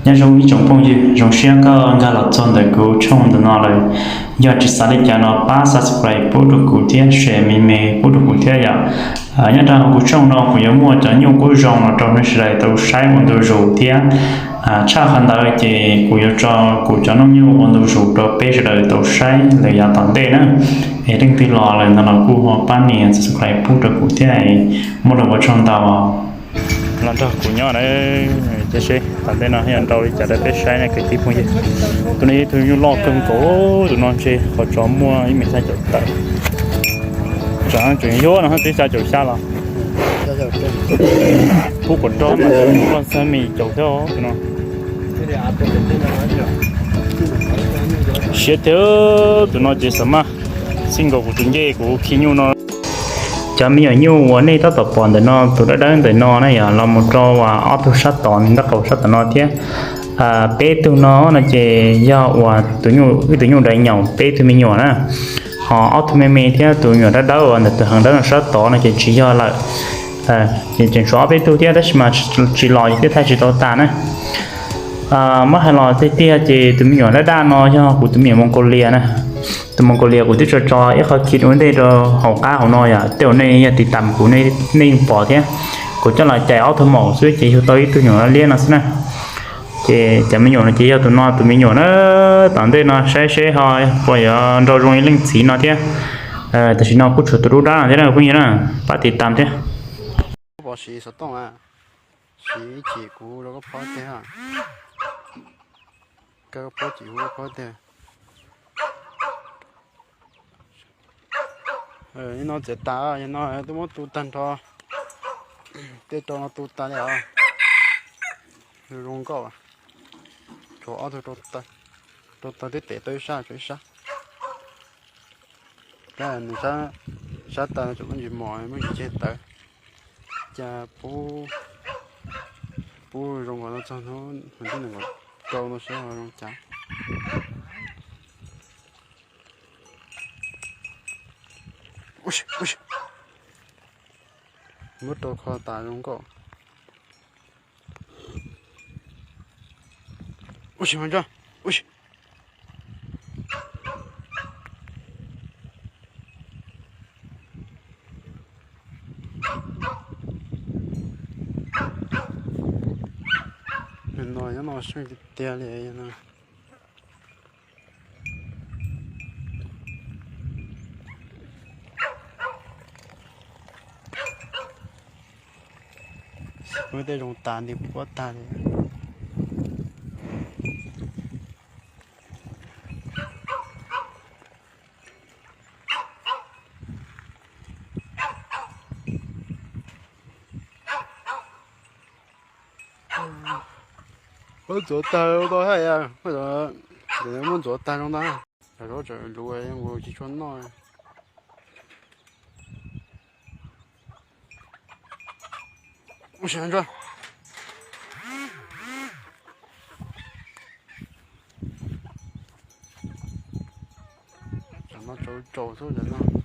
Nyob zoo ib tsoom phooj ywg, zoo siab koj nkag los txog ntawm kuv tshooj ntawm no lawm. Yog tsis xav li cas no pab subscribe pub rau kuv thiab share me me pub rau kuv thiab yom. Nyob rau kuv tshooj no kuv yuav muaj cov nyuj kub zoo los rau nej sawv daws tau saib ua ntu zus thiab tshaj qhov ntawd ces kuv yuav tso kuv cov nooj nyuj ua ntu zus rau peb sawv daws tau saib lawm yav tom ntej na. Es leej twg los lawm no los kuj ho pab nias subscribe pub rau kuv thiab, muaj lus ua tsaug ntau. Los nrog kuv nyob na, cia seb tom ntej no yog nrau li cas rau peb saib na kwv tij phooj ywg. Tus no yog ib tug nyuj loj kawg nkaus, tus no ntshe qhov tso muaj ib mev xya caum tawm. Tsam tseem yuav no twb xya caum xya los. Pub kom rog mas nyuj loj xab me caum thiab tus no. Siab thiab, tus no ces xav maj xij nkaus kuv tus ncej kuv khi nyuj no. Cov me nyuam nyuj uas nej tab tom pom ntawm no, tus dawb dawb ntawm no na yog los mus rau uas ob tug sab tod, nraub qaum sab tom no thiab. Peb tug no no ces yog uas tus nyuj, ib tug nyuj dais nyaum peb tug me nyuam na. Ho ob tug me me thiab tus me nyuam dawb dawb uas ntawm tus heev dawb no sab tod no ces tsis yog lawm. Ces tseem tshuav ob peb tug thiab tab sis mas tsis los ces thiaj thaij tsis tau tas na. Muab hais los tiag tiag ces tus me nyuam daj daj no yog kuv tus me nyuam Mongolia na. Tus Mongolia kuv twb tso tso ib qho khi ua ntej rau hauv qab hauv no yom, tej uas nej yog tiv tam kuv nej yeej pom thiab. Kuv coj los cais ob tug maum xwb ces yug tau ib tug nyuam liab no xwb na. Ces cov me nyuam no ces yog tus no tus me nyuam na. Tom ntej no saib seb ho puas yuav nrau zoo li leej txiv no thiab. Tam sim no kuj tshuav tus dub dab no thiab na phooj ywg na, pab tiv tam thiab. Pov siv xov tooj a, siv ib chim kuv rau koj phob teg, koj phob chim kuv koj phob teg. Nim no txiav tas, nim no twb muab tu tag nrho, tej rau no tu tas li os. Zoo nkauj, tshuav ob tug rau tawg twb tes tau ib sab, tshuav ib sab. Nws sab tas tseem muaj ntsis mos, muaj ntsis ceg tawv. Cas pub, pub zoo nkaus no txog hnub hnub tim nees nkaum rau no seb ho zoo cas. Muab rau kho tas zoo nkauj. Ua si, ua si. No nyob no soj tiag tiag li no. Muab tej zoo tas nti kuv puab tag li. Muab ntxuav tag tau hais, muab ntxuav tag zoo ntag. Cov zaub tseem luv, kuv tsis tshua noj. Tam no tsaus tsaus xwb tam no.